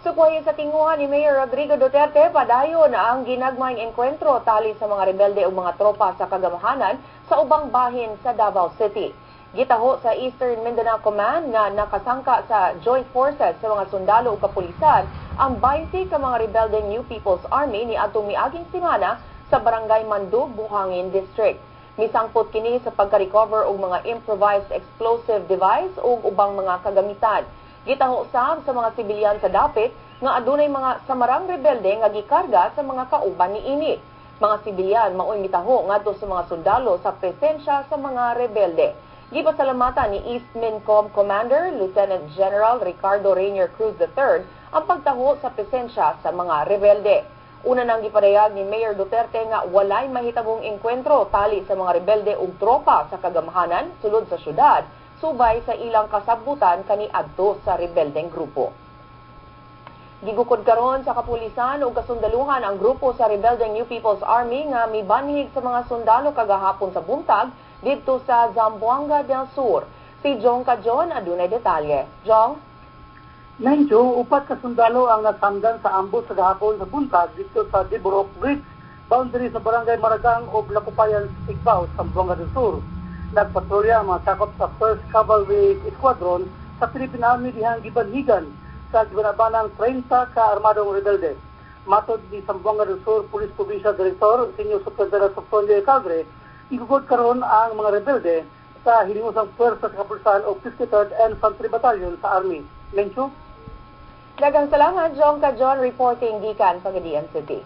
Sukwahi sa tinguha ni Mayor Rodrigo Duterte, padayon ang ginagmayng engkwentro tali sa mga rebelde ug mga tropa sa kagamahanan sa ubang bahin sa Davao City. Gitaho sa Eastern Mindanao Command nga nakasangka sa joint forces sa mga sundalo ug kapulisan ang 20 ka mga rebelde New People's Army ni adtong miaging semana sa Barangay Mandug, Buhangin District. Misangpot kini sa pagka-recover og mga improvised explosive device ug ubang mga kagamitan. Gitaho sab sa mga sibilyan sa dapit nga adunay mga samarang rebelde nga gikarga sa mga kauban niini. Mga sibilyan mao'y mitaho ngadto sa mga sundalo sa presensya sa mga rebelde. Gipasalamatan ni East Mincom Commander Lieutenant General Ricardo Rainier Cruz III ang pagtaho sa presensya sa mga rebelde. Una nang gipadayag ni Mayor Duterte nga walay mahitabong engkwentro tali sa mga rebelde ug tropa sa kagamahanan sulod sa syudad, subay sa ilang kasabutan kaniadto sa rebeldeng grupo. Gigukod karon sa kapulisan ug kasundaluhan ang grupo sa rebeldeng New People's Army nga mibanhig sa mga sundalo kagahapon sa buntag didto sa Zamboanga del Sur. Si Jong Cajon adunay detalye. Jong? Mencho, upat ka sundalo ang nasamdan sa ambush sa gahapon sa buntag dito sa Diborok Bridge, boundary sa Barangay Maragang o Lakupayan, Tigbao, Zamboanga del Sur. Nagpatrolya ang mga sakop sa 1st Cavalry Squadron sa Philippine Army dihang gibanhigan sa gibanabanang 30 ka armadong rebelde. Matod ni Zamboanga del Sur Police Provincial Director, Senior Superintendent Sofronio Ecalbre, igugod karon ang mga rebelde sa hilingusang puwersa sa kapulisan o 53rd Infantry Battalion sa Army. Mencho? Daghang salamat, Jong Cajon, reporting gikan Pagadian City.